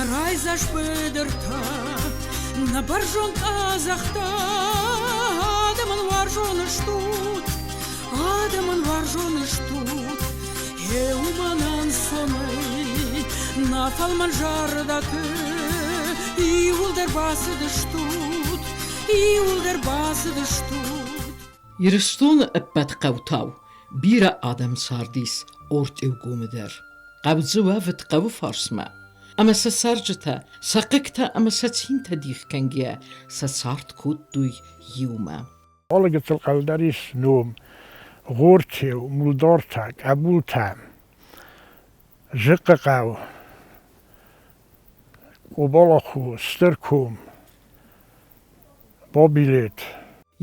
Нӕ райдзаст быдыртӕ, нӕ бӕрзонд къӕдзӕхтӕ, адӕмӕн уарзон стут, адӕмӕн уарзон стут. Гъе уымӕн ӕнцонӕй нӕ фӕлмӕн зӕрдӕты иууылдӕр бацыдыстут, иууылдӕр бацыдыстут. Ирыстоны ӕппӕт хъӕутау бирӕ адӕм цардис Ортъеугомы дӕр. Хъӕу дзы уӕвыд хъӕуы фарсмӕ, ӕмӕ сӕ цӕрджытӕ сӕ хъыгтӕ ӕмӕ сӕ цинтӕ дих кӕнгӕйӕ сӕ цард кодтой иумӕ. Алы гыццыл хъӕу дӕр ис ном: Гъортеу, Мулдортӕ, Къӕбултӕ, Зыхъхъы хъӕу, Къобалахъу, Стыр ком, Бабилет.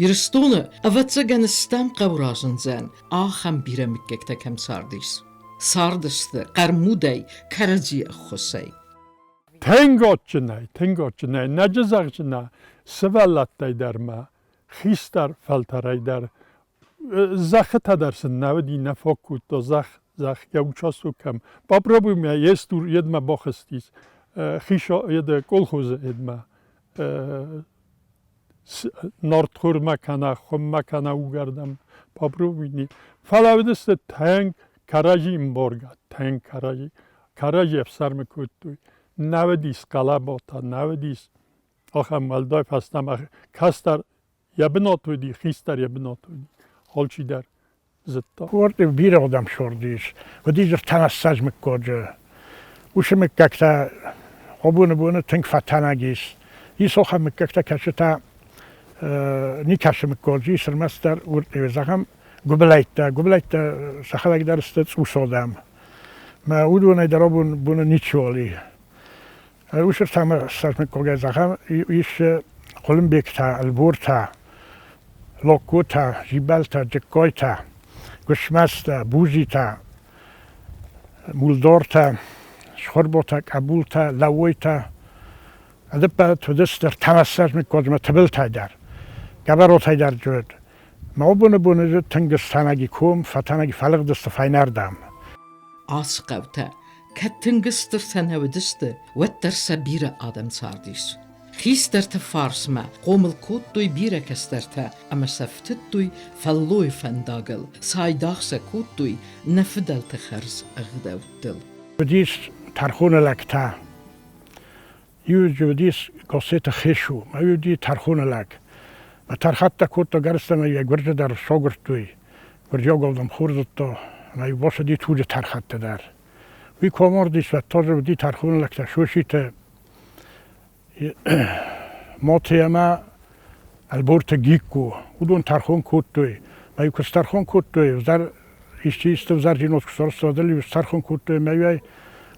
Ирыстоны, ӕвӕццӕгӕн, стӕм хъӕу разындзӕн, ахӕм бирӕ мыггӕгтӕ кӕм цардис. Цардысты хъӕрмудӕй, кӕрӕдзийы ӕххуысӕй. Тынг адджынӕй, тынг адджынӕй, нӕ зӕгъджынӕ сывӕллӕттӕй дӕр ма, хистӕр фӕлтӕрӕй дӕр. Зӕххытӕ дӕр сын нӕ уыди, нӕ фаг кодта зӕхх, зӕхх йӕ участок кӕм. Попробуй мӕ естур едмӕ бахызтис, хиса еды колхозы едмӕ. Нартхормӕ кӕнӕ хуыммӕ кӕнӕ угӕрдӕм попробуй не. Фӕлӕ уыдысты тынг кӕрӕдзи ӕмбаргӕ, тынг кӕрӕдзи. Кӕрӕдзи ӕфсӕрмы кодтой. Нӕ уыдис хъӕлӕбатӕ, нӕ уыдис ахӕм уӕлдай фӕстӕмӕ кӕстӕр йӕ бынат уыди, хистӕр йӕ бынат уыди. Алчидӕр зыдта. Курорты бирӕ адӕм сордис. Уыдис ӕртӕнӕссӕдз мыггаджы. Уыцы мыггӕгтӕ абоны боны тынг фӕтӕнӕг ис. Ис ахӕм мыггӕгтӕ, кӕцытӕ никӕцы мыггаджы ис, ӕрмӕстдӕр зӕгъӕм, гуыбылӕйттӕ. Гуыбылӕйттӕ сӕхӕдӕг дӕр сты цъус адӕм. Мӕ уыдонӕй дӕр абон боны ничиуал и. Уыцы ӕртӕмӕссӕдз мыггагӕй зӕгъӕм, ис Хъуылымбегтӕ, Ӕлбортӕ, Локкотӕ, Зибӕлтӕ, Джыккойтӕ, Гуысмӕзтӕ, Бузитӕ, Мулдортӕ, Схуырботӕ, Къӕбултӕ, Лӕууойтӕ. Ӕдӕппӕт уыдысты ӕртӕмӕссӕдз мыггаджы Тыбылтӕй дӕр, Гӕбӕротӕй дӕр джуд. Мӕ абоны боны тынг стӕнӕги ком, фӕтӕнӕги фӕлыгъдысты фӕйнӕрдӕм. Ацы хъӕутӕ кӕд тынг стыртӕ нӕ уыдысты, уӕддӕр сӕ бирӕ адӕм цардис. Хистӕрты фарсмӕ хъомыл кодтой бирӕ кӕстӕртӕ ӕмӕ сӕ фтыдтой фӕллойы фӕндагыл, цайдагъ сӕ кодтой нӕ фыдӕлты хӕрз ӕгъдӕуттыл. Уыдис тӕрхоны лӕгтӕ. Иу уыдис Госсеты Хешу, ма уыди тӕрхоны лӕг. Мӕ тӕрхӕттӕ кодта гӕрзтӕ йӕ гуырдзы дӕр согуырдтой. Гуырдзиаг адӕм хорз зыдта, ӕмӕ-иу бацыди туджы тӕрхӕтты дӕр. Уый куы амардис, уӕд та дзы уыди тӕрхоны лӕгтӕ Соситы Моти ӕмӕ Ӕлборты Гикко. Уыдон тӕрхон кодтой. Мӕ-иу куы стӕрхон кодтой, ӕвзӕр исчи исты ӕвзӕрдзинад куы сарӕзта, уӕд ыл-иу стӕрхон кодтой ӕмӕ-иу ӕй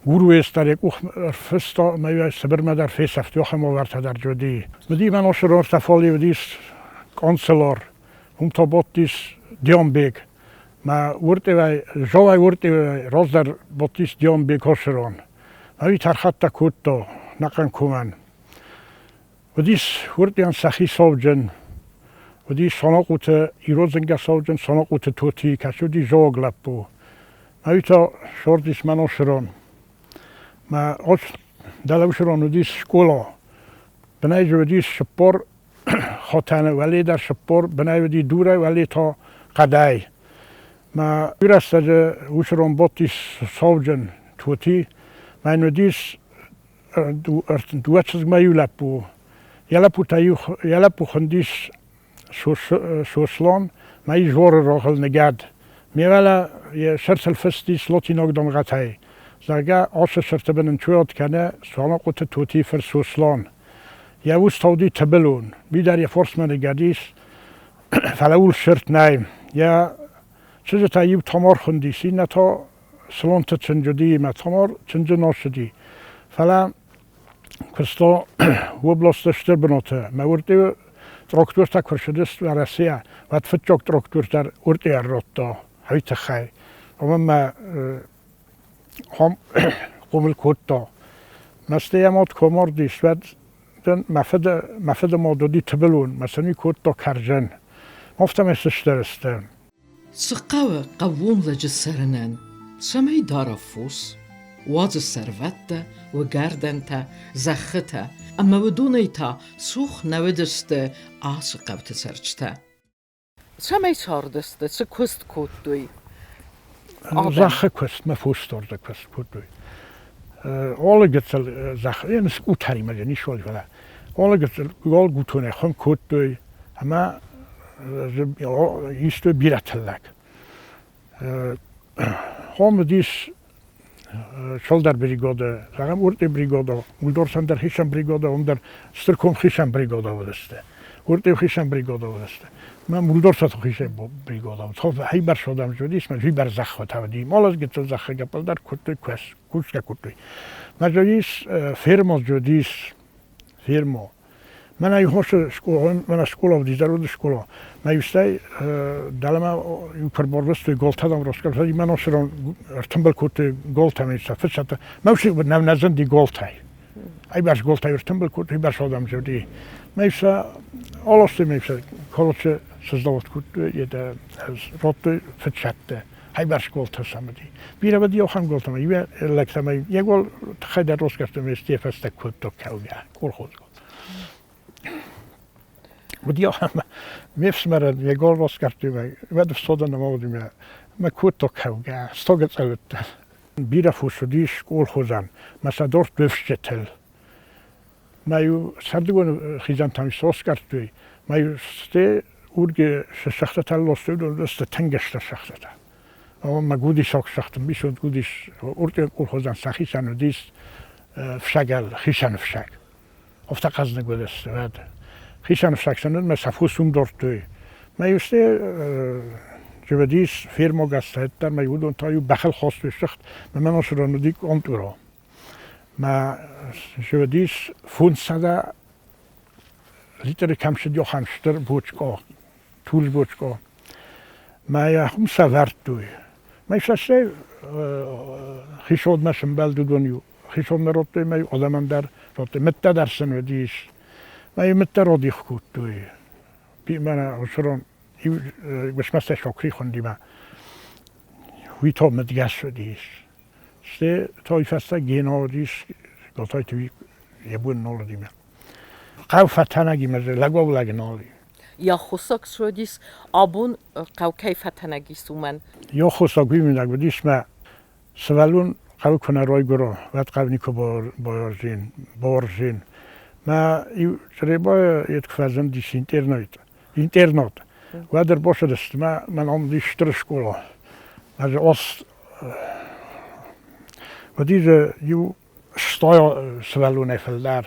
Гуруэс дӕр йӕ къух ӕрфыста ӕмӕ-иу ӕй Сыбырмӕ дӕр фесӕфт, ахӕм уавӕртӕ дӕр уыди. Уыди мӕ носырон ӕртӕ уыдис къонцылор, уым та бадтис Дианбег. Мӕ уыртъевӕй, золай уыртъевӕй раздӕр бадтис Дианбег Хосырон. Ӕви тӕрхӕттӕ кодта нӕхъӕн комӕн. Уыдис уырдӕм сӕхи сауджын, уыдис Сонахъуты иродзынгӕ сауджын Сонахъуты Тоти, кӕцы уыди зоог лӕппу. Ӕви та сордис Маносырон. Мӕ ос дӕлӕусырон уыдис скъола. Бынӕй дзы уыдис 40 хотӕны, уӕле дӕр 40, бынӕй уыди дурӕй, уӕле та хъӕдӕй. Мӕ рӕстӕджы уыцы бадтис сауджын Тоти, мӕн уыдис дыууӕ чызгмӕ иу лӕппу. Йӕ лӕппу та иу, йӕ лӕппу хуындис Сослан, мӕ изоры рохыл ныгӕд. Ме уӕлӕ йӕ сӕртыл фыст ис латинаг дамгъӕтӕй, зӕгъгӕ, ацы сырты бын ын чуад кӕны Салахъуты Тотийы фырт Сослан. Йӕ ус та уыди Тыбылон, уый дӕр йӕ фарсмӕ ныгӕд ис, фӕлӕ ууыл сырд нӕй. Йӕ чызджытӕй иу Тамар хуындис, иннӕ та Слонты чындз уыди ӕмӕ Тамар чындзы нал цыди. Фӕлӕ куыста областы стыр бынаты. Мӕ уырдыгы трактортӕ куы рцыдысты Уӕрӕсейӕ, уӕд фыццаг трактор дӕр уырдыгӕй ӕррадта уый тыххӕй. Уымӕн мӕ хъомыл кодта. Мӕстыйӕ мад куы амардис, уӕд мӕ фыды, мӕ фыды мад уыди Тыбылон, мӕ сын уый кодта кӕрдзын. Афтӕмӕй сыстыр сты. Цы хъӕуы хъӕууон лӕджы цӕрынӕн, цӕмӕй дара фос? Уадзы сӕрвӕттӕ, уыгӕрдӕнтӕ, зӕххытӕ, ӕмӕ уыдонӕй та цух нӕ уыдысты ацы хъӕуты цӕрджытӕ. Цӕмӕй цардысты, цы куыст кодтой? Зӕххы куыст, мӕ фосдарды куыст кодтой. Алы гыццыл зӕхх, скъутӕримӕ ис фӕлӕ алы гыццыл голгутонӕй хуым кодтой ӕмӕ истой бирӕ тыллӕг. Хом уыдис цалдӕр бригады, зӕгъӕм, Уртъи бригада, Уылдорсӕн дӕр хицӕн бригада, уым дӕр Стырком хицӕн бригада уыдысты. Уртъи хицӕн бригада уыдысты. Мӕ Мулдорсаты хицӕн бригада уыд. Хибар содам уыдис, мӕ хибар зӕххытӕ уыди. Малаз гыццыл зӕххы гӕппӕл дӕр кодтой, кусгӕ кодтой. Мӕ уыдис ферма уыдис ферма. Мӕнӕ хосы скъола, мӕнӕ скъола уыди, зӕронд скъола. Мӕ стӕй дӕлӕмӕ иу куы ӕрбарвыстой голтӕ дам раскъӕрдтой, мӕ носырон ӕртымбыл кодтой голтӕ, мӕ сӕ фыццӕгтӕ. Мӕ усы нӕ нӕ зынди голтӕй. Ай бӕрц голтӕй ӕртымбыл кодтой, бӕрц адӕм зынди. Мӕ сӕ аластой, мӕ сӕ колоцы сыздӕхт кодтой, это радтой фыццӕгтӕ. Ай бӕрц голтӕ сӕм уыди. Бирӕ уыди ахӕм голтӕ, ӕмӕ иу лӕгтӕ ӕмӕ йӕ гол тыххӕй дӕр раскъӕрдтой, ӕмӕ сте фӕстаг кодтой кӕугӕ, колхоз. Уыди ахӕм, ме фсымӕрӕн йӕ гол раскъӕрдтой, уӕд ӕфсодӕн ӕмӕ уыди мӕ мӕ кодта кӕугӕ, стогы цъӕлыдтӕ. Бирӕ фос уыдис колхозӕн, мӕ сӕ дорт быфсджытыл. Мӕ-иу сӕрдыгон хизӕнтӕм соскъӕрдтой, мӕ-иу сте урги сӕхтӕтӕ лостой, сте тӕнгӕстӕ сӕхтӕтӕ. Мӕ гудисок сӕхтын бисод гудис уртъе колхозӕн сӕхицӕн уыдис фсагӕл, хицӕн фсаг. Офта хъӕздыг уыдысты, уӕд. Хицӕн фсаг сӕ мӕ сӕ фос уым дордтой. Мӕ сте уыдис фермогӕстӕ дӕр, мӕ уыдон та иу бӕхыл хостой сыгъд, мӕ мӕ носырон уыди къонтъуро. Мӕ уыдис 500 литры кӕм цыди, ахӕм стыр бочкъо, тулдз бочкъо. Мӕ йӕ хуым сӕвӕрдтой. Мӕ сӕстӕй хицаудмӕ сымбӕлд уыдон иу. Хицаудмӕ радтой мӕ адӕмӕн дӕр радтой. Мыдтӕ дӕр сын уыдис. Мӕ мыдтӕ радих кодтой. Мӕнӕ Хуысырон иу уысмӕ сокри хуындимӕ. Уый то мыдгӕс уыдис. Сте той фӕстӕ Гено уыдис, Готойты йӕ бон нал уыди. Хъӕу фӕтӕнӕгимӕ лӕгау лӕг нал и. Йӕ хуысӕг абон хъӕу кӕй фӕтӕнӕг ис, уымӕн. Йӕ хуысӕг уый мидӕг уыдис мӕ сывӕллон хъӕуы куы нӕ райгуыра, уӕд хъӕу никуы бауарзин, бауарзин. Мӕ иу Чъребайы йед куы фӕзындис интернет, интернат, уӕд ӕрбацыдысты мӕ мӕн ам уыдис стыр скъола. Ӕз уыди дзы иу стай сывӕллонӕй фылдӕр.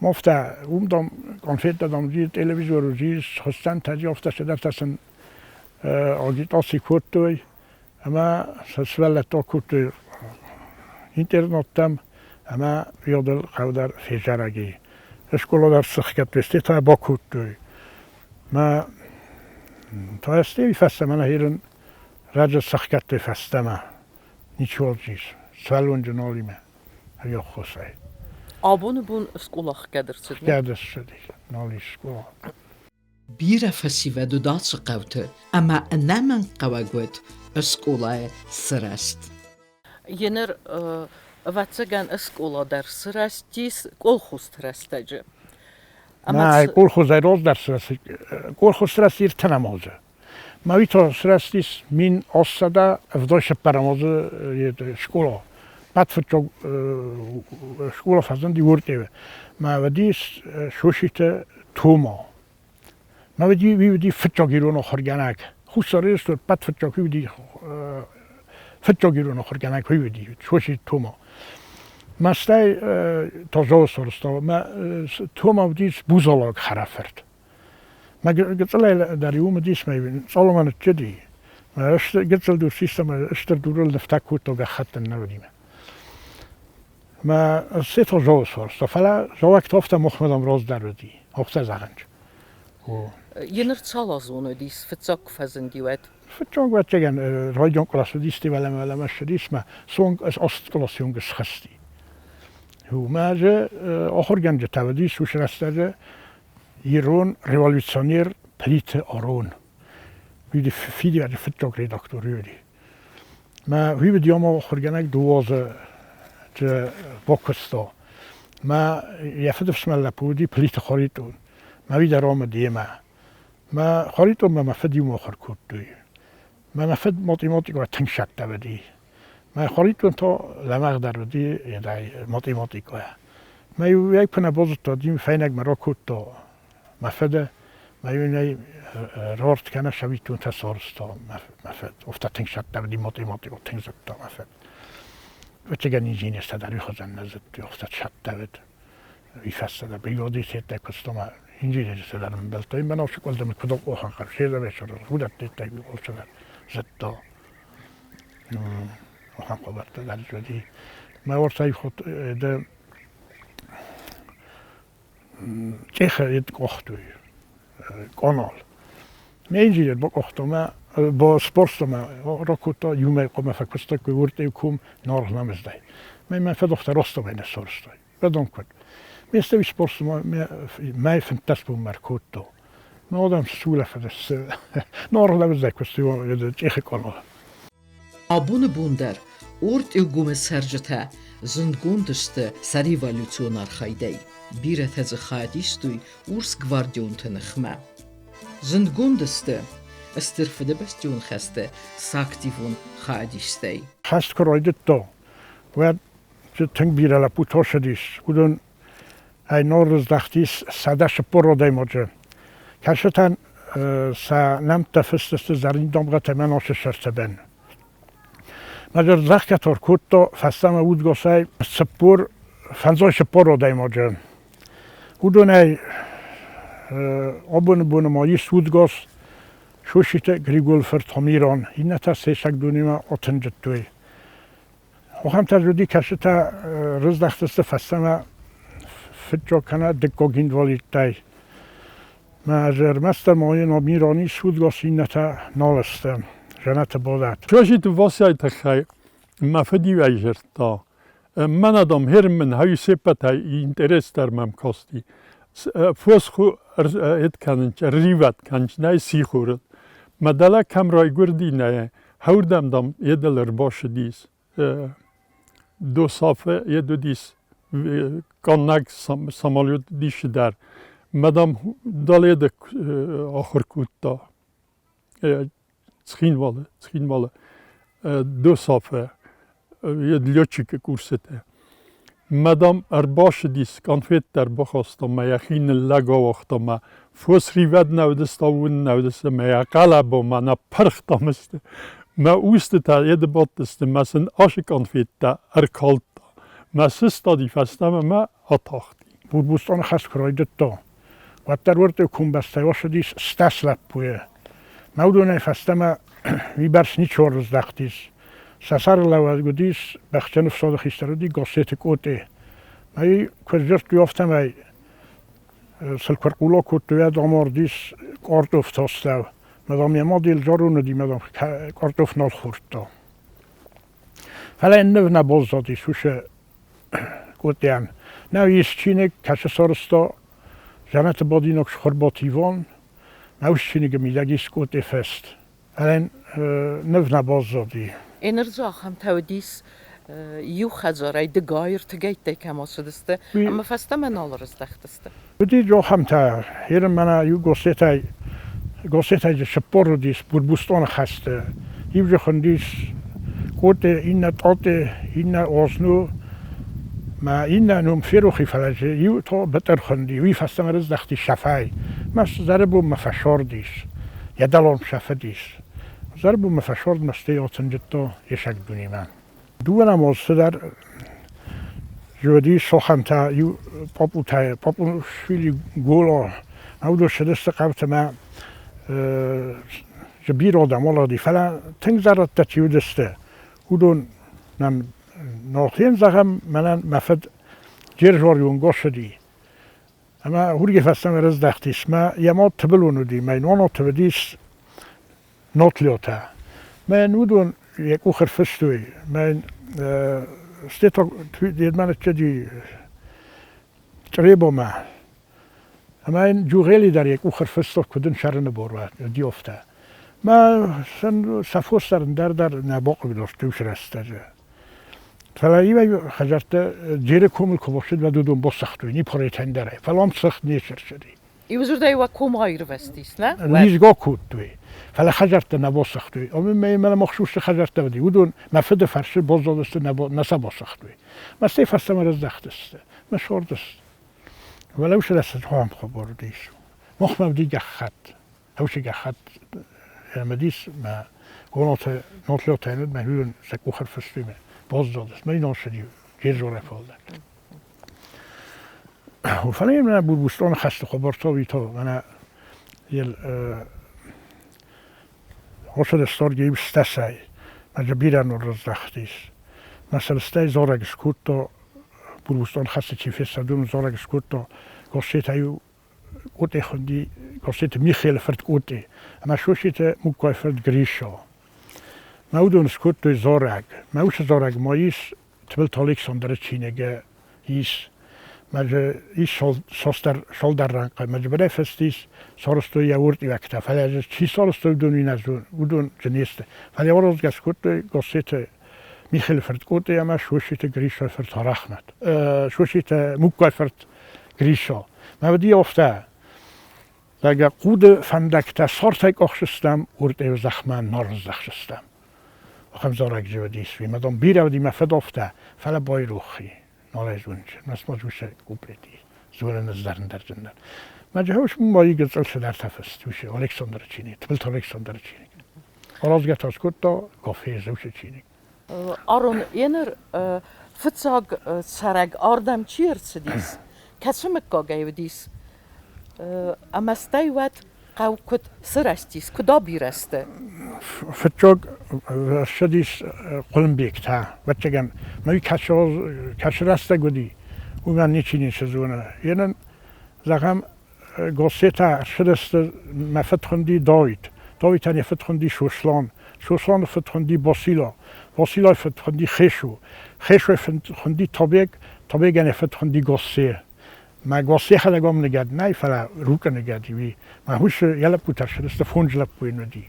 Афтӕ уым, дам, конфеттӕ, дам, уыди, телевизор уыди, хуыссӕнтӕ уыди, афтӕ цыдӕртӕ сын агитаци кодтой ӕмӕ сӕ сывӕллӕттӕ акодтой интернаттӕм ӕмӕ йодыл хъӕу дӕр фезӕрӕг и. Скъола дӕр сыхгӕдтой, стӕй та бакодтой. Мӕ та стӕй фӕстӕмӕ нӕ хирын раджы сыхгӕдтой фӕстӕмӕ. Ничего ис, сывӕллонджы нолимӕ ӕххуысӕй. Абоны бон скъола хгӕд ӕрцыд? Хгӕд ӕрцыди, нал ис скъола. Бирӕ фӕсивӕд уыд ацы хъӕуты ӕмӕ ӕнӕмӕнгхъӕуӕг уыд скъолайы сырӕзт. Еныр, ӕвӕццӕгӕн, скъола дӕр сырӕзтис колхозты рӕстӕджы. Нӕ, колхозӕй раздӕр сырӕзт, колхоз сырӕзт ӕртынӕм азы. Мавито сырӕзтис 1874 азы скъола. Бадфыццаг скъола фӕзынди уырдӕм. Мӕ уыдис Соситы Тома. Мӕ уыди, уый уыди фыццаг ирон ахуыргӕнӕг. Хуссар Ирыстон ӕппӕт фыццаг уый уыди фыццаг ирон ахуыргӕнӕг уый уыди Соситы Тома. Мӕ стӕй Тазоы сарӕзта. Мӕ Тома уыдис бузалаг хӕрӕфырт. Мӕ гыццылӕй дӕр иу уыдис, мӕ цъоломӕ ныццыди. Гыццыл дур систа ӕмӕ стыр дурыл нывтӕ кодта гӕххӕттын нӕ уыди. Мӕ сето зоы сорста, фӕлӕ зоӕгты афтӕ мухмӕдӕм раздӕр уыди, афтӕ зӕгъынч. Еныр цал азон уыдис, фыццаг куы фӕзынди, уӕд? Фыццаг ӕвӕццӕгӕн райдиан кълас уыдис, уӕлӕмӕ ссыдис мӕ сонг аст къласы онг схызти. Мӕ дзы ахуыргӕнджытӕ уыдис уыцы рӕстӕджы ирон революционер Плиты Арон. Уый фидиуӕджы фыццаг редактор уыди. Мӕ уый уыди ӕмӕ ахуыргӕнӕг дыууӕ азы. Бакуыста. Мӕ йӕ фыдыфсымӕр лӕппу уыди Плиты Харитон. Мӕ уый дӕр ам уыд йемӕ. Мӕ Харитонмӕ мӕ фыд иумӕ ахуыр кодтой. Мӕ мӕ фыд математикӕмӕ тынг цӕттӕ уыди. Мӕ Харитон та лӕмӕгъдӕр уыди математикӕйӕ. Мӕ иу ӕй куы нӕ базыдта, уӕд-иу фӕйнӕгмӕ ракодта мӕ фыды, мӕ-иу ын ӕй рорд кӕнӕ цӕвиттонтӕ сарӕзта мӕ фыд. Афтӕ тынг цӕттӕ уыди математикӕ, тынг зыдта мӕ фыд. Ӕцӕгӕн инженертӕ дӕр уый хуызӕн нӕ зыдтой, афтӕ цӕттӕ уыд. Уый фӕстӕ дӕр бригадир цӕттӕ куыста ӕмӕ инженертӕ дӕр ӕмбӕлдтой. Мӕн ацы къуылдымы куыд къохӕнхъӕл, се уыдӕттӕ алцыдӕр зыдта. Ахӕм хабӕрттӕ дӕр уыди. Мӕ уӕртӕ Чъехы къохтой къонал. Ме инженер бакъохтомӕ, бо спорстомӕ ракодта, иумӕ хъуамӕ фӕкуыстаккой уырдӕй ком наргъ намыздӕй. Мӕ мӕ фӕдохтӕ Ростовӕй нӕ сорстой. Бадон куыд. Ме стӕй спорстомӕ мӕ 15 бонмӕ ӕркодта. Мӕ адӕм сулӕфыдысты. Наргъ намыздӕй куыстой Чъехы къонал. Абоны бон дӕр Ортъеугомы цӕрджытӕ зындгонд сты сӕ революцион архайдӕй. Бирӕтӕ дзы хайад истой урсгвардионты ныхмӕ. Зындгонд сты Стыр Фыдыбӕстӕйон хӕсты сӕ активон хайадистӕй. Хӕст куы райдыдта, уӕд тынг бирӕ лӕппутӕ ссыдис. Уыдон ӕй норрыздӕхтис 140 адӕймаджы. Кӕсытӕн сӕ нӕмттӕ фыст сты зӕрин дамгъӕтӕ мӕ носы сӕртӕбӕн. Мӕ зӕхкӕтор кодта фӕстӕмӕ удгосӕй 40, 45 адӕймаджы. Уыдонӕй абоны боны ма ис удгос Соситы Григолы фырт Амиран, иннӕтӕ сӕ дунемӕ атындзыдтой. Ахӕмтӕ уыди, кӕцытӕ рыздӕхтысты фӕстӕмӕ фыццаг кӕнӕ дыккаг инвалидтӕй. Мӕ ӕз ӕрмӕстдӕр ма Амирани судгас иннӕтӕ нал сты, Жанаты Болат. Чожиты Васяйы тыххӕй мӕ фыд-иу ӕй зыдта. Мӕнӕ, дам, хермын хӕй сеппӕтӕй интересдӕр мӕм касти. Фос ӕд кӕнын, ривӕд кӕнын, нӕй сихорыл. Мӕ дӕлӕ кӕм райгуырди, нӕ, Хӕрдӕм, дам, едыл ӕрбацыдис. Досафы ед уыдис къаннӕг самолет дисы дӕр. Мадам даледы ахуыр кодта Цхинвалы, Цхинвалы Досафы ед летчикы курсыты. Мадам ӕрбацыдис, конфеттӕ ӕрбахаста мӕ йӕхи ныллӕг ауагъта мӕ фос ривӕд нӕ уыдысты, уын нӕ уыдысты мӕ йӕ хъӕлӕбамӕ нӕ пырхта мысты. Мӕ устытӕ йеды бадтысты мӕ сын ашы конфеттӕ ӕркалдта. Мӕ сыстади фӕстӕмӕ мӕ атахти. Бурбустъоны хӕст куы райдыдта, уӕддӕр уырдыг комбӕстӕй ацыдис 100 лӕппуйы. Мӕ уыдонӕй фӕстӕмӕ уыйбӕрц ничи ӕрыздӕхтис. Сӕ сӕргълӕууӕг уыдис бӕхджын ӕфсады хистӕр уыди Гассеты Къотъе. Мӕ куы сдзырдтой, афтӕмӕй сыл куы ӕрхъула кодтой, уӕд амардис картофты астӕу. Мадам йӕ мад Елджарон уыди, мадам картоф нал хордта. Фӕлӕ йын ныв нӕ баззадис уыцы Къотъеӕн. Нӕ ис чиныг, кӕцы сарӕзта Жанаты бадинаг Схуырбаты Иван. Нӕ уыцы чиныгы мидӕг ис Къотъе фыст. Фӕлӕ ныв нӕ баззади. Еныр дзы ахӕмтӕ уыдис, иу хӕдзарӕй дыгай, ӕртыгӕйттӕй кӕм ацыдысты ӕмӕ фӕстӕмӕ нал ӕрыздӕхтысты. Уыди ахӕмтӕ. Ерын мӕнӕ иу Госсетӕй, Госсетӕй дзы 40 уыдис Бурбустоны хӕсты. Иу дзы хуындис Къотъе, иннӕ Тъотъе, иннӕ Озну, мӕ иннӕ ном ферох и, фӕлӕ дзы иу то Бытъыр хуынди. Уый фӕстӕмӕ рыздӕхти Сафай. Мӕ зӕрыбонмӕ фӕсордис. Йӕ дӕлон сӕфыдис. Зӕрыбонмӕ фӕсордмӕ стӕй атындзыдта йе сӕг дунемӕ. Дыууӕ намоз цыдӕр уыди сохӕнтӕ иу пъапъутӕй, Пъапъушвили Голо, уыдон цыдысты хъӕуты мӕ бирӕ адӕм уыди, фӕлӕ тынг зӕрӕдтӕ чи уыдысты, уыдон нӕм ногхен зӕгъӕм, мӕнӕн мӕ фыд Джерзорион Госсыди. Ӕмӕ уырдыгӕй фӕстӕмӕ рыздӕхтис. Мӕ йӕ мад Тыбылон уыди, мӕ йын уанат уыдис нотлиотӕ. Мӕ йын уыдон йӕ къух ӕрфыстой. Мӕ йын стеток йедмӕ ныццыди Чъребомӕ. Ӕмӕ йын Джугъели дӕр йӕ къух ӕрфыста, куыд ын цӕрыны бон уа, диофтӕ. Мӕ сын сӕ фос дӕр ӕндӕр дӕр нӕ бахъыгдардтой уыцы рӕстӕджы. Фӕлӕ иуӕй хӕдзӕрттӕ Джеры комыл куы бахсыд, уӕд уыдон басыгътой, Нипорӕй ӕндӕрӕй. Фӕлӕ ам цыхт не сӕрсыди. Иудзырдӕй уӕ ком аирвӕзтис, нӕ? Низгӕ кодтой. Фӕлӕ хӕдзӕрттӕ нӕ басыгътой. Омӕ мӕ махсусты хӕдзӕрттӕ уыди. Уыдон мӕ фыды фӕрсы баззадысты, нӕ сӕ басыгътой. Мӕ стӕй фӕстӕмӕ раздӕхтысты. Мӕ сордысты. Фӕлӕ уыцы рӕстӕджы ахӕм хабар уыдис. Махмӕ уыди гӕххӕтт. Уыцы гӕххӕтт ӕрмӕдис мӕ гоноты нотлётӕ мӕ хуын сӕ къух ӕрфыстой мӕ баззадысты. Мӕ носыди Герзорӕ фалдӕр. Фӕлӕ мӕ Бурбустоны хӕсты хабӕрттӕ то мӕнӕ ел Осӕ сторги стӕсӕй, мӕ бирӕ норраздӕхтис. Мӕ сӕлстӕй дзорӕг скодта, Бурбустон хӕсты чи фесӕдун дзорӕг скодта, Госсетӕ-иу Къутъи хунди Госсеты Михелы фырт Къутъи ӕмӕ Соситы Муккойы фырт Гришо. Мӕ уыдон скодтой дзорӕг. Мӕ уыцы дзорӕг ма ис Тыбылты Александры чиныгы ис. Мӕ дзы ис солдар рӕнхъы. Мӕ дзы бирӕ фыст ис, сарӕзтой йӕ уртъиуӕгтӕ. Фӕлӕ дзы чи сарӕзтой, уыдон уый нӕ зоны, уыдон дзы не сты. Фӕлӕ уырызгӕ скодтой Госсеты Михелы фырт Къутъи ӕмӕ Соситы Гришойы фырт Арӕхмӕт. Соситы Муккойы фырт Гришо. Мӕ уыди афтӕ, зӕгъгӕ, хъуды фӕндӕгтӕ сортӕй къохсыстӕм, уырдӕй зӕхмӕ норздӕхсыстӕм. Ахӕм зарӕг дзы уыдис, уый мӕ дам бирӕ уыди мӕ фыдофтӕ, фӕлӕ байрох и, нал ӕй зонын, мӕ цыма уыцы куплети дзурыны зӕрндӕрджындӕр. Мӕ джихус ма гыццыл цыдӕртӕ фыст, уыцы Александры чиныг, Тыбылты Александры чиныг. Аразгӕ та скодта Гафезы уыцы чиныг. Арон, еныр фыццаг цӕрӕг ардӕм чи ӕрцыдис, кӕцы мыггагӕй уыдис? Ӕмӕ стӕй уӕд хъӕу куыд сырӕзтис, куыд абирӕ сты? Фыццаг ссыдис Хъуылымбегтӕ, ӕвӕццӕгӕн, мӕ кӕцы рӕстӕг уыди, уымӕн ничи ницы зоны. Енын, зӕгъӕм, Госсетӕ ссыдысты, мӕ фыд хуынди Давид, Давидӕн йӕ фыд хуынди Сослан, Сосланы фыд хуынди Басила, Басилайы фыд хуынди Хешу, Хешуйы фыд хуынди Табег, Табегӕн йӕ фыд хуынди Госсе. Мӕ Госсе йӕхӕдӕг ам ныгӕд нӕй, фӕлӕ Рукъы ныгӕд и. Мӕ хъусы йӕ лӕппутӕ ссыдысты, фондз лӕппуйы йын уыди.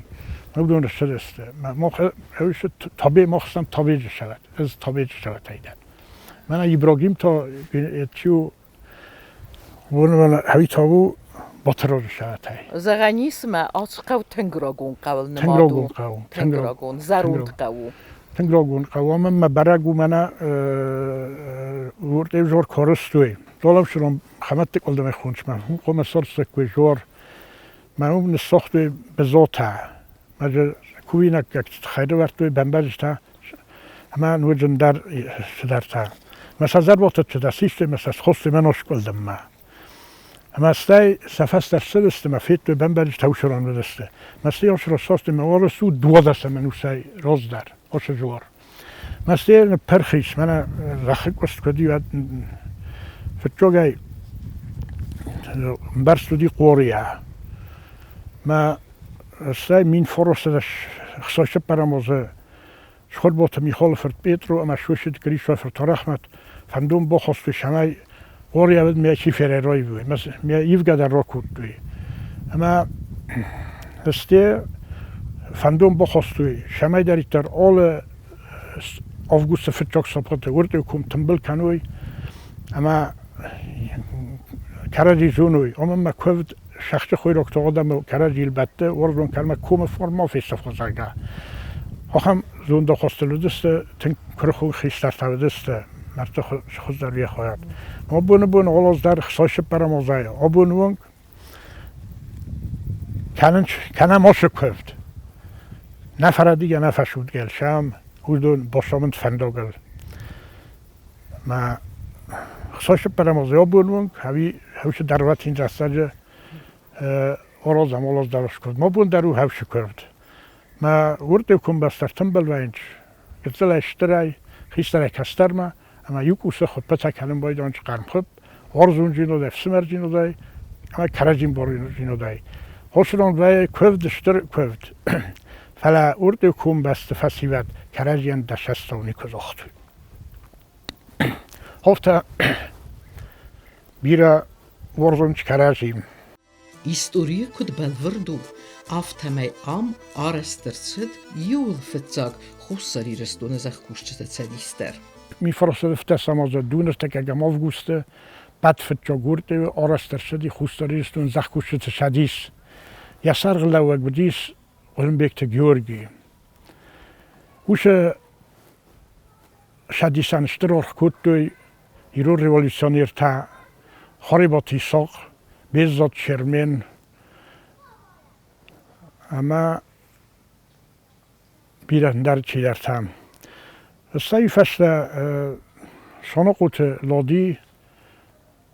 Уыдон ссыдысты. Мӕ Табе, мах стӕм Табеджы сӕрӕт, ӕз Табеджы сӕрӕтӕй дӕн. Мӕнӕ Ибрагим та чи у, Хӕвитау Батыры сӕртӕй. Зӕгъӕн ис ӕмӕ ацы хъӕу тынг рагон хъӕуыл нымад у. Тынг рагон хъӕу. Тынг рагон, зӕронд хъӕу у. Тынг рагон хъӕу ӕмӕ мӕ бӕрӕг у мӕнӕ уырдӕм зор корыстой. Долӕмсырон Хӕмӕтты къуылдымӕй хончмӕ хъуамӕ сорсӕккой зор. Мӕ уым ныссогътой безотӕ. Мӕ дзы кувинӕггӕгты тыххӕй рывӕрдтой бӕмбӕджытӕ ӕмӕ ноджы ӕндӕр цыдӕртӕ. Мӕ сӕ зӕрботы цыдӕр систой мӕ сӕ схостой мӕ нозкъуылдыммӕ. Ӕмӕ стӕй сӕ фӕстӕ ссыдысты мӕ федтой бӕмбӕджытӕ уыцы ран уыдысты. Мӕ стӕй ос рассостой мӕ орыс у дуадӕсӕм ӕнусӕй раздӕр, осы зор. Мӕ стӕй ныппырх ис, мӕнӕ зӕххы куыст куыд и, уӕд фыццагӕй ӕмбӕрзт уыди къорийӕ. Мӕ стӕй 1964 азы Схуырботы Михалы фырт Пъетъро ӕмӕ Соситы Гришайы фырт Арӕхмӕт фӕндон бахастой, цӕмӕй къорийӕ мӕ чи ферӕраивой, мӕ ивгӕ дӕр ракодтой. Ӕмӕ сте фӕндон бахастой, цӕмӕйдӕриддӕр алы августы фыццаг сабаты уырдыг ком тымбыл кӕной ӕмӕ кӕрӕдзи зоной. Омӕ мӕ куывд сӕхти хойрӕгты адӕмы кӕрӕдзийыл бӕтты, уарзон кӕрмӕ комы форма фесӕфа, зӕгъгӕ. Ахӕм зондахастыл уыдысты, тынг куырыхон хистӕртӕ уыдысты, мӕрдты хуыздӕр йӕ Абоны бон алаз дӕр хсайсыппӕрӕм азӕй абоны онг кӕнӕм ацы куывд. Нӕ фӕрӕдигӕ, нӕ фӕсудгӕ сӕм уыдон басамынд фӕндагыл. Мӕ хсайсыппӕрӕм азӕй абоны онг ӕви хӕусы дӕргъвӕтин рӕстӕджы оразӕм, олаз дӕр скуывд. Мӕ бон дӕр у хӕвсы куывд. Мӕ уырдыг комбӕстӕ ӕртымбыл вӕййынц гыццылӕй стырӕй, хистӕрӕй кӕстӕрмӕ, ӕмӕ иу къусы хуыппытӕ кӕнын байдайынц хъӕрмхуыпп, уарзондзинадӕй, ӕфсымӕрдзинадӕй ӕмӕ кӕрӕдзимбарындзинадӕй. Хосырон вӕййы куывд, стыр куывд, фӕлӕ уырдыг комбӕсты фӕсивӕд кӕрӕдзийӕн дӕсӕстау никуы загътой. Афтӕ бирӕ уарзынц кӕрӕдзи. Историйы куыд бӕлвырд у, афтӕмӕй ам арӕзт ӕрцыд иууыл фыццаг Хуссар Ирыстоны зӕхкусджыты цӕдис дӕр. 1915 азы 12 августы ӕппӕт фыццаг Гуртъеуы арӕзт ӕрцыди Хуссар Ирыстоны зӕхкусджыты цӕдис. Йӕ сӕргълӕууӕг уыдис Хъуылымбегты Георги. Уыцы цӕдисӕн стыр аргъ кодтой ирон революционертӕ Харебаты Исахъ, Беззат Чермен ӕмӕ бирӕ ӕндӕр чидӕртӕ. Стӕй фӕстӕ Сонохъуты Лоди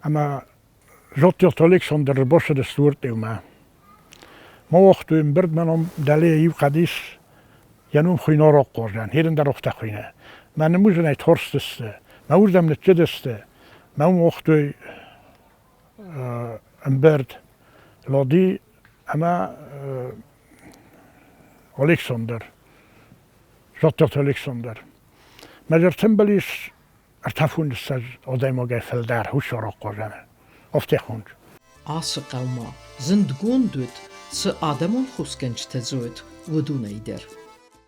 ӕмӕ Зоттиты Александр ӕрбацыдысты уырдӕмӕ. Ма уагътой ӕмбырд, мӕ ном дӕле иу хъӕдис, йӕ ном хуыйны Арахъхъорзӕн, херын дӕр охтӕ хуыйны. Мӕ нымудзынӕй тарстысты, мӕ уырдӕм ныццыдысты, мӕ уым уагътой ӕмбырд Лоди ӕмӕ Александр, Зоттаты Александр. Мӕ зӕрдтӕмбал ис 53 адӕймагӕй фылдӕр Хуссар Хъазаны. Афтӕ хуынд. Ацы хъӕумӕ зындгонд уыд, цы адӕмон хосгӕнджытӕ дзы уыд, уыдонӕй дӕр.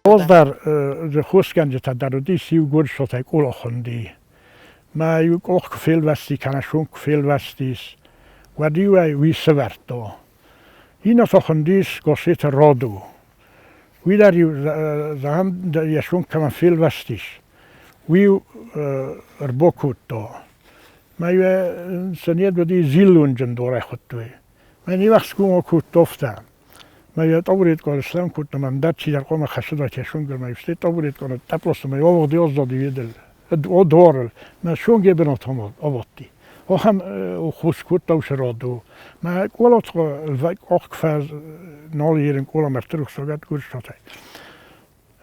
Раздӕр хосгӕнджытӕ дӕр уыдис, иу Гуырдзысотӕй къулы хуынди. Мӕ иу къух куы фелвӕсти кӕнӕ сонг куы фелвӕстис, уӕд-иу ӕй уый сӕвӕрдта. Иннӕ та хуындис Госеты Роду. Уый дӕр-иу, зӕгъӕм, йӕ сонг кӕмӕн фелвӕстис, уый-иу ӕрбакодта. Мӕ сӕ уыди зиллонджын дорӕй хуыдтой. Мӕ не вӕхсгома кодта афтӕ. Мӕ йӕ тъабуреткъа слӕм кодта, мӕ ӕндӕр чидӕр хъуамӕ хӕссыдаид йӕ сонгыл, мӕ стӕй тъабуреткъа тъӕпласта, мӕ авгъди аззади ведыл, дуарыл. Мӕ сонг йӕ бынатмӕ абадти. Ахӕм хос кодта уыцы раду. Мӕ къолатгъа къахфӕз нал ерын къола мӕрдты гуырсатӕй.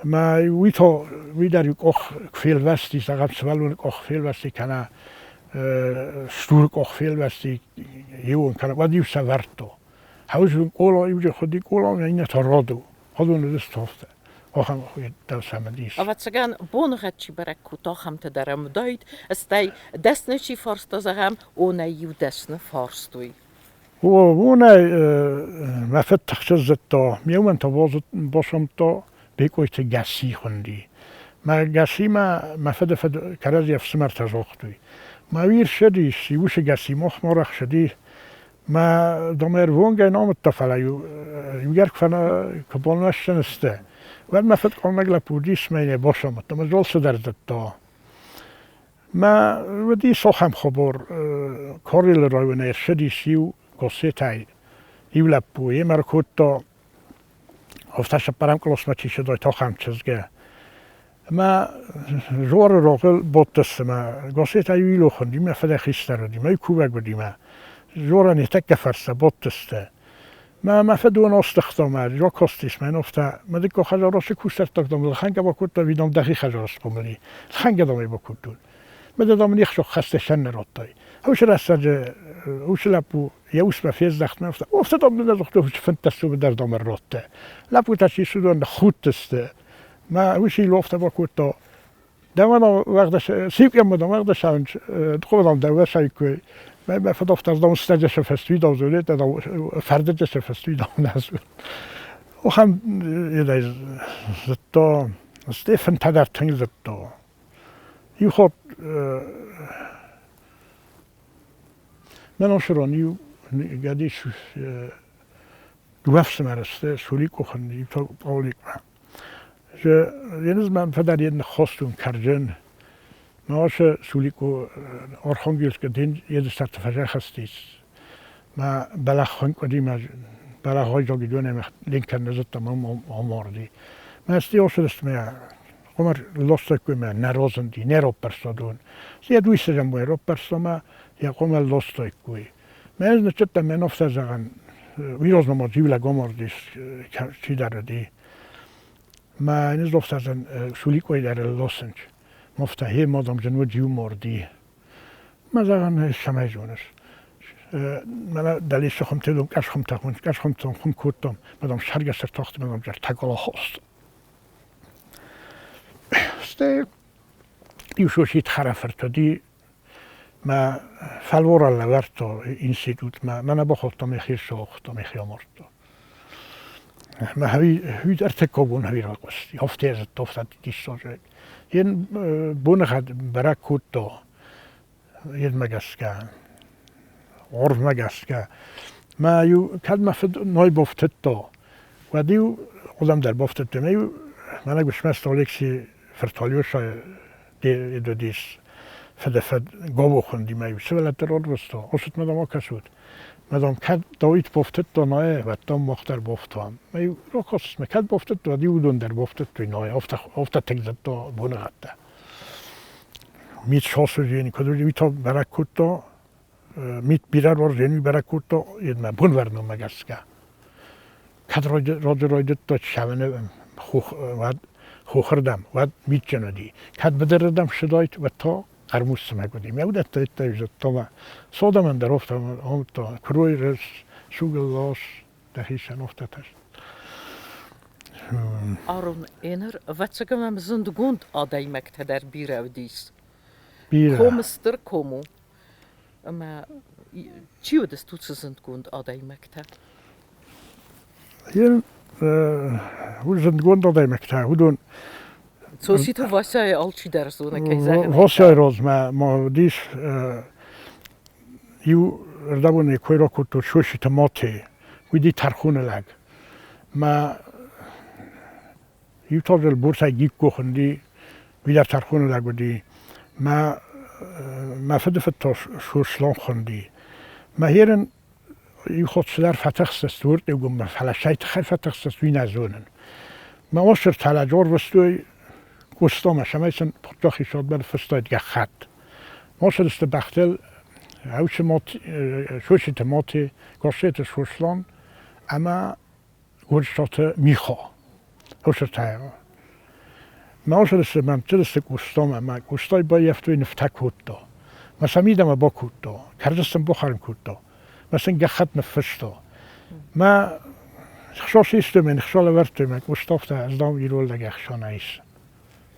Мӕ уый та уый дӕр иу къох куы фелвӕсти, зӕгъӕм, сывӕллоны къох фелвӕсти кӕнӕ стуры къох фелвӕсти иуон кӕнӕ, уӕд-иу сӕвӕрдта. Хауз къола иу хуыди къола, иннӕ та раду. Уыдон уыдысты афтӕ. Ахӕм дӕр сӕм уыдис. Ӕвӕццӕгӕн, боныгъӕд чи бӕрӕг кодта, ахӕмтӕ дӕр ӕм уыдаид, стӕй дӕсны чи фарста, зӕгъӕм, онӕй иу дӕсны фарстой. Уонӕй мӕ фыд тыхджын зыдта, ме уымӕн та басомдта Бекъойты Гӕсси хуынди. Мӕ Гӕссимӕ мӕ фыды фыд кӕрӕдзи ӕфсымӕртӕ загътой. Мӕ уый рцыдис, уыцы Гӕсси махмӕ рахсыди. Мӕ домӕ ӕрвонгӕй намыдта, фӕлӕ иугӕр куы бонвӕссын сты, уӕд мӕ фыд къаннӕг лӕппу уыдис, мӕ йын басомыдта, мӕ зол цыдӕр зыдта. Мӕ уыдис ахӕм хабар, Карелы районӕй ӕрцыдис иу Госсетӕй иу лӕппу, йемӕ ӕркодта, афтӕ цыппӕрӕм къласмӕ чи цыдаид, ахӕм чызгӕ. Ӕмӕ Жоры рогъыл бадтысты мӕ Госсетӕ иу ило хуынди, мӕ фыдӕй хистӕр уыди, мӕ кувӕг уыди мӕ. Жорӕн йӕ тӕккӕ фӕрстӕ бадтысты. Мӕ мӕ фыд уын остыхта мӕ ракастис мӕ афтӕ мӕ дыккаг хӕдзары кусӕрттаг дам лхӕнгӕ бакодта, ӕви дам дӕхи хӕдзары схъомыл и. Лхӕнгӕ дам ӕй бакодтон. Мӕ дам ын ехсох хӕстӕ сӕн нӕ радтай. Уыцы рӕстӕджы уыцы лӕппу йӕ усмӕ фездӕхт мӕ афтӕ, афтӕ дам дын ӕз 15 сомы дӕр дам ӕррадтӕ. Лӕппутӕ чи уыдон худтысты. Мӕ уыцы иу афтӕ бакодта, Дӕуӕн сиукъеммӕ дам уӕгъдӕсауынц, дхъовӕдам дӕуӕсаиккой. Мӕ фыдофтӕр дам стӕджы фӕстуидау зонет, дам фӕрдыджы фӕстуидау нӕ зон. Охӕм едӕй зыдта, Стефан та дӕр тынг зыдта. Иу хатт мӕ носырон иу гӕдис дыууӕ ӕфсымӕры сты Суликъохын, иу та Пъауликмӕ. Еныз мӕм фӕдар ен ныххостон кӕрдзын. Мӕ Суликъо Архангельскы дин едыстӕрты фӕзӕхӕстис. Мӕ бӕлӕгъ хуынкъуыди, мӕ бӕлӕгъойзоги донӕй мӕ ленкӕн нӕ зыдта, мӕ амарди. Мӕ сти осыдысты мӕ Хъуымӕр лостӕггой мӕ нӕ розынди, не роппӕрста дон. Йӕ дуйсӕгӕн бой роппӕрста мӕ йӕ хъуымӕ лостӕггой. Мӕ ӕз ныццыдтӕн мӕ нофтӕ зӕгъӕн, уый розмӕ ма зивлӕг амардис чидӕр уыди. Мӕ ӕнӕ зофтӕзӕн Суликъой дӕр лосынч. Мофтӕ хе модомджын уыд иу морди. Мӕ зӕгъӕн, цӕмӕй зоныс. Мӕнӕ дӕлисы хуымты дом къӕсхуымтӕ къӕсхуымтӕм хуым кодтам, мӕ дам сӕргӕс ӕртахт, мӕ дам ӕртӕгола хост. Стӕй иу сосит хӕрӕфырт уыди, мӕ фӕлвора лӕвӕрдта институтмӕ, мӕнӕ бахуыдтам, йӕхи ссыгътам, йӕхи амардта. Ӕмӕ хӕви ӕртыккаг бон хӕви райхъуысти, афтӕ зыдта, афтӕ диссаджы. Йе боныгъӕд бӕрӕг кодта йедмӕ гӕсгӕ, арвмӕ гӕсгӕ. Мӕ-иу кӕд мӕ фыд ной бафтыдта, уӕд-иу уыдӕм дӕр бафтыдтон. Мӕ-иу мӕнӕ Гуыцмӕзты Алексийы фырт Алеша уыдис фыдыфыд Гобо хуынди, мӕ-иу сывӕллӕтты рарвыста, Осытмӕ дам акӕсут. Мӕ дам кӕд Дауит бафтыдта нае, уӕд дам мах дӕр бафтуам. Мӕ-иу ракастмӕ кӕд бафтыдта, уӕд-иу уыдон дӕр бафтыдтой нае, афтӕ тынг зыдта боныгъӕдтӕ. Мит сосудзени куыд уыди, уый та бӕрӕг кодта, мит бирӕ уарзен, уый бӕрӕг кодта йедмӕ бонвӕрнонмӕ гӕсгӕ. Кӕд раджы райдыдта цӕуыны уӕд хохырдӕм, уӕд митджын уыди. Кӕд быдырырдӕм ссыдаид, уӕд та хъӕрмуст цымӕг уыди. Мӕ уыдӕттӕ йедтӕ зыдта мӕ содомӕн дӕр афтӕ амыдта, куырой рыс, сугыл лас, дӕхицӕн афтӕтӕ. Арон, ӕнӕр, ӕвӕццӕгӕн ӕм зындгонд адӕймӕгтӕ дӕр бирӕ уыдис. Бирӕ. Ком стыр ком у. Ӕмӕ чи уыдысты уыцы зындгонд адӕймӕгтӕ? Зындгонд адӕймӕгтӕ, уыдон Цоциты Васяйы алчидӕр зоны, кӕй зӕгъын. Васяйы размӕ ма уыдис иу ӕрдӕбоны кой ракодтой Соситы Мате, уыди тӕрхоны лӕг. Мӕ иу тазел бурсӕй гикко хуынди, уый дӕр тӕрхоны лӕг уыди. Мӕ мӕ фыдыфыд та Сослан хуынди. Мӕ херын иу хатт цыдӕр фӕтыхстыс уырдыгоммӕ, фӕлӕ цӕй тыххӕй фӕтыхстыс, уый нӕ зонын. Мӕ осыр тӕлӕджы ӕрвыстой Къостамӕ, цӕмӕй сын паддзахи садмӕ ныффыстаид гӕххӕтт. Ацыдысты бӕхтыл Соситы Мате, Гассеты Сослан ӕмӕ Гуырцаты Миха. Осыртӕ. Мӕ ацыдысты, мӕм цыдысты Къостамӕ, мӕ Къостай баййӕфтой, нывтӕ кодта. Мӕ сӕ мидӕмӕ бакодта, кӕрдзын сын бахӕрын кодта, мӕ сын гӕххӕтт ныффыста. Мӕ хсо систой, мӕ хсо лӕвӕрдтой, мӕ Къоста афтӕ, ӕз дам ирон лӕг ӕхсӕнӕй ис.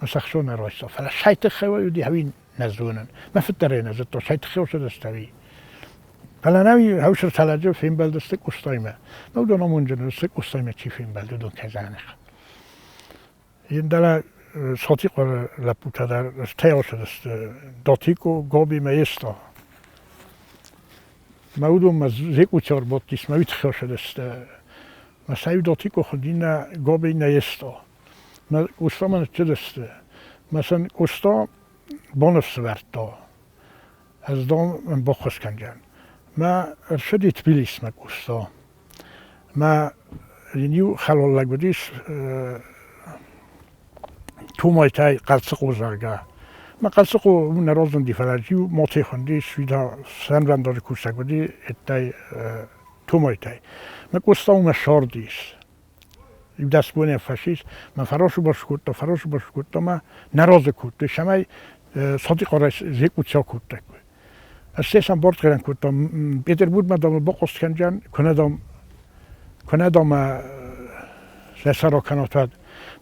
Мӕ сӕ хсо нӕ райста, фӕлӕ сӕй тыххӕй уыди ӕви нӕ зонын. Мӕ фыд дӕр ӕй нӕ зыдта, сӕй тыххӕй уыцы Фӕлӕ нӕ ӕвсыр тӕлӕджы фембӕлдысты Къостаимӕ. Ну, уыдон амонджын сты Къостаимӕ чи фембӕлд, уыдон кӕй зӕгъын. Дӕлӕ Сатихъуары лӕппутӕ дӕр стӕй ацыдысты Датикъо, Гоби мӕ Еста. Мӕ уыдонмӕ зекъутӕ ӕрбадтис, мӕ уый тыххӕй ацыдысты. Мӕ сӕ иу Датикъо хуынди нӕ Гоби, нӕ Еста. Мӕ Къостамӕ ныццыдысты. Мӕ сын Къоста боныфсывӕрдта. Ӕз дон ын баххуыс кӕнгӕн. Мӕ ӕрцыди Тбилисмӕ Къоста. Мӕ йын иу хӕлон лӕг уыдис Тумайтӕй Хъӕлцыхъо, зӕгъгӕ. Мӕ Хъӕлцыхъо уым нӕ разынди, фӕлӕ иу Моте хуындис, уый та сӕнвӕндаджы кусӕг уыди, еттӕй Тумайтӕй. Мӕ Къоста уымӕ сардис. Иу дӕс бони фӕцис, мӕ фӕрасубас кодта, фӕрасубас кодта ма нӕ разы кодтой, цӕмӕй Сатихъарӕй зекъуцау кодтаиккой. Ӕз сӕм бартхъирӕн кодтам, Петербургмӕ дам бахъуыст кӕнджан, куынӕ дам, куынӕ дам сӕ сӕра кӕнат, уӕд.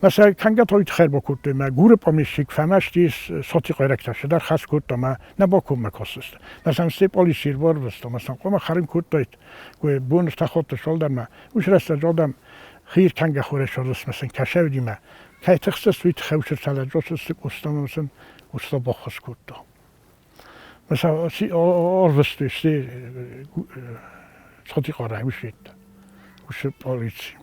Мӕ сӕ кӕнгӕ та уый тыххӕй бакодтой, мӕ Гуры помещик фӕмӕсти ис Сатихъайрӕгтӕ цыдӕр хӕс кодта, мӕ нӕ бакоммӕ кастысты. Мӕ сӕм стӕй полици ӕрбарвыста, мӕ сӕм хъуамӕ хӕрын кодтаид, бон ӕртӕ сӕлдармӕ. Уыцы рӕстӕджы адӕм хир кӕнгӕ хорӕй сӕрдысмӕ сын кӕсӕвдимӕ кӕй тыхстысты, уый тыххӕй уыцы цӕлӕджосы Къостамӕ сын Къоста баххуыс кодта. Ӕрвыстой сте Сатихъарӕй уыцы уыцы полици.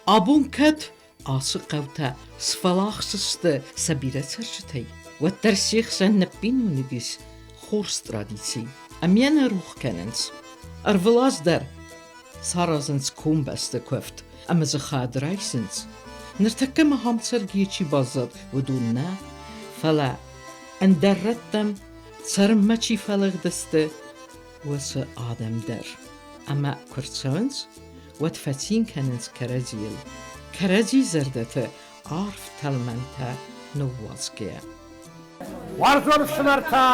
Абон кӕд ацы хъӕутӕ сфӕлахс сты сӕ бирӕ цӕрджытӕй, уӕддӕр се хсӕн ныббиноныг ис хорз традици ӕмӕ йӕ нӕ рох кӕнынц. Ӕрвылаз дӕр саразынц комбӕсты куывд ӕмӕ дзы хӕд райсынц. Ныртӕккӕ ма ахӕм цӕргӕйӕ чи баззад, уыдон нӕ, фӕлӕ ӕндӕр рӕттӕм цӕрынмӕ чи фӕлыгъдысты, уыцы адӕм дӕр. Ӕмӕ куы рцӕуынц, уӕд фӕцин кӕнынц кӕрӕдзийыл, кӕрӕдзи зӕрдӕты арф тӕлмӕнтӕ ныууадзгӕйӕ. Уарзон ӕфсымӕртӕ,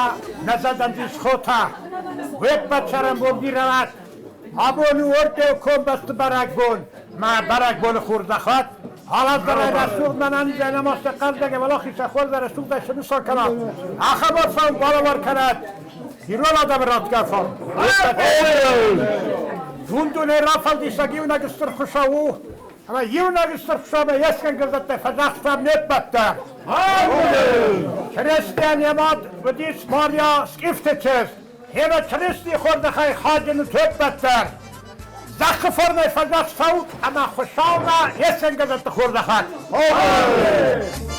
нӕ зӕдӕндис хотӕ, уе ппӕт цӕрӕнбон бирӕ уат! Абон у Ортъеу комбӕсты бӕрӕгбон, мӕ бӕрӕгбоны хорзӕх уӕд! Алаз дӕр ӕй рӕсугъд мӕнӕнизӕй нӕмастӕ хъӕлдзӕг ӕмӕ лохиса хорз рӕсугъдӕй цы нысан кӕнат, ахӕм арфӕ уын балӕвар кӕнӕд ирон адӕмы ратгӕ фарн! Дун-дунейы рафӕлдисӕг иунӕг Стыр Хуыцау у! Ӕмӕ Иунӕг Стыр Хуыцаумӕ йе скӕнгӕ зӕдтӕй фӕдзӕхстам не ппӕт дӕр. Чырыстийӕн йӕ мад уыдис Мариа Скъифты чызг. Гъемӕ Чырыстийы хорзӕхӕй хайджын ут уе ппӕт дӕр. Зӕххы фарнӕй фӕдзӕхст цӕут ӕмӕ Хуыцаумӕ йе скӕнгӕ зӕдты хорзӕхӕн. Аминь!